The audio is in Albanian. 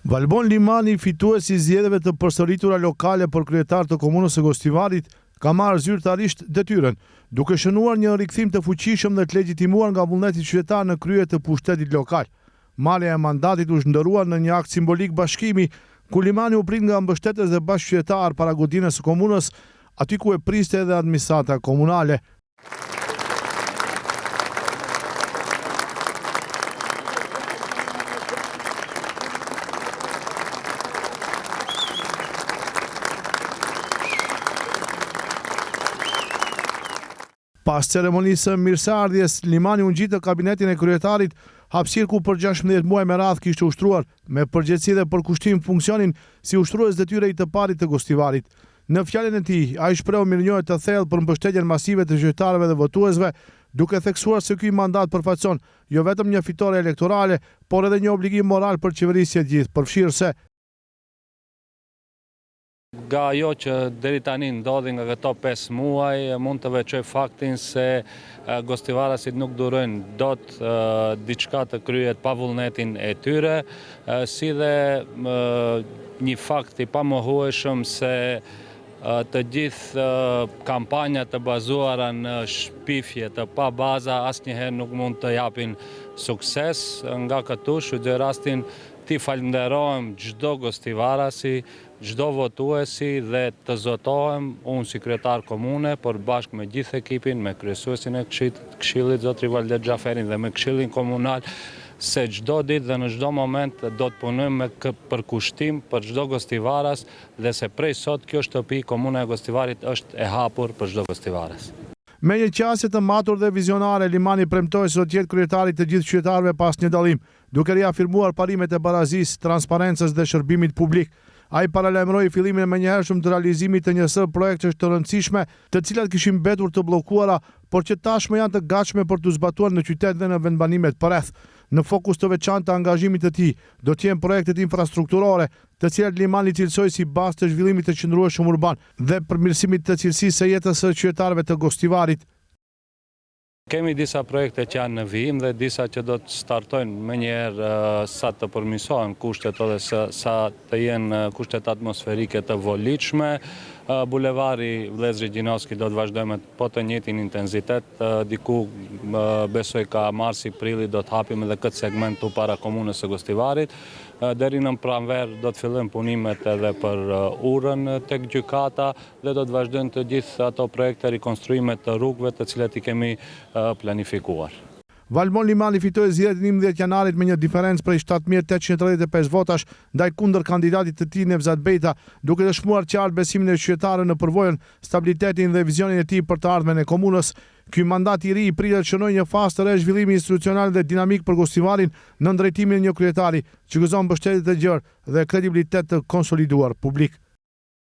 Valbon Limani, fitues i zgjedhjeve të përsëritura lokale për kryetar të Komunës së Gostivarit, ka marrë zyrtarisht detyrën, duke shënuar një rikthim të fuqishëm dhe të legjitimuar nga vullneti qytetar në krye të pushtetit lokal. Marrja e mandatit u shndërrua në një akt simbolik bashkimi, ku Limani u prit nga mbështetës dhe bashkëqytetarë para godinës së komunës, aty ku e priste edhe administrata komunale. Pas ceremonisë së mirëseardhjes, Limani u ngjit në kabinetin e kryetarit, hapësirë ku për 16 muaj me radhë kishte ushtruar me përgjegjësi dhe përkushtim funksionin si ushtrues detyre i të parit të Gostivarit. Në fjalën e tij, ai shprehu mirënjohje të thellë për mbështetjen masive të qytetarëve dhe votuesve, duke theksuar se ky mandat përfaqëson jo vetëm një fitore elektorale, por edhe një obligim moral për qeverisje gjithëpërfshirëse. Nga ajo që deri tani ndodhi nga këto 5 muaj, mund të veçoj faktin se gostivarasit nuk durojnë dot diçka të kryhet pa vullnetin e tyre, si dhe një fakt i pamohueshëm se të gjithë kampanjat të bazuara në shpifje të pabaza asnjëherë nuk mund të japin sukses. Nga këtu shfrytëzoj rastin t'i falënderohem çdo gostivarasi, çdo votuesi dhe të zotohem unë si kryetar komune, por bashkë me gjithë ekipin, me kryesuesin e këshillit zotri Valdet Xhaferin dhe me këshillin komunal, se çdo ditë dhe në çdo moment do të punojmë me përkushtim për çdo gostivaras dhe se prej sot kjo shtëpi, Komuna e Gostivarit është e hapur për çdo gostivaras. Me një qasje të matur dhe vizionare, Limani premtoi se do të jetë kryetari i të gjithë qytetarëve pa asnjë dallim, duke riafirmuar parimet e barazisë, transparencës dhe shërbimit publik. Ai paralajmëroi fillimin e menjëhershëm të realizimit të një sërë projektesh të rëndësishme, të cilat kishin mbetur të bllokuara, por që tashmë janë të gatshme për t'u zbatuar në qytet dhe në vendbanimet përreth. Në fokus të veçantë të angazhimit të tij, do të jenë projektet infrastrukturore, të cilat Limani i cilësoi si bazë të zhvillimit të qëndrueshëm urban dhe përmirësimit të cilësisë së jetës së qytetarëve të Gostivarit. Kemi disa projekte që janë në vijim dhe disa që do të startojnë menjëherë sa të përmirësohen kushtet edhe sa të jenë kushtet atmosferike të volitshme. Bulevari Vëllezërit Gjinovski do të vazhdojë me po të njëjtin intenzitet, diku besoj ka marsi, prilli do të hapim edhe këtë segment këtu para komunës së Gostivarit. Deri në pranverë do të fillojnë punimet edhe për urën tek gjykata. Dhe do të vazhdojnë të gjithë ato projekte rikonstruime të rrugëve të cilat i kemi planifikuar. Valbon Limani fitoi zgjedhjet e 11 janarit me një diferencë prej 7835 votash ndaj kundërkandidatit të tij Nevzat Bejta, duke dëshmuar qartë besimin e qytetarëve në përvojën, stabilitetin dhe vizionin e tij për të ardhmen e komunës. Ky mandat i ri pritet të shënojë një fazë të re zhvillimi institucional dhe dinamik për Gostivarin nën drejtimin e një kryetari që gëzon mbështetje të gjerë dhe kredibilitet të konsoliduar publik.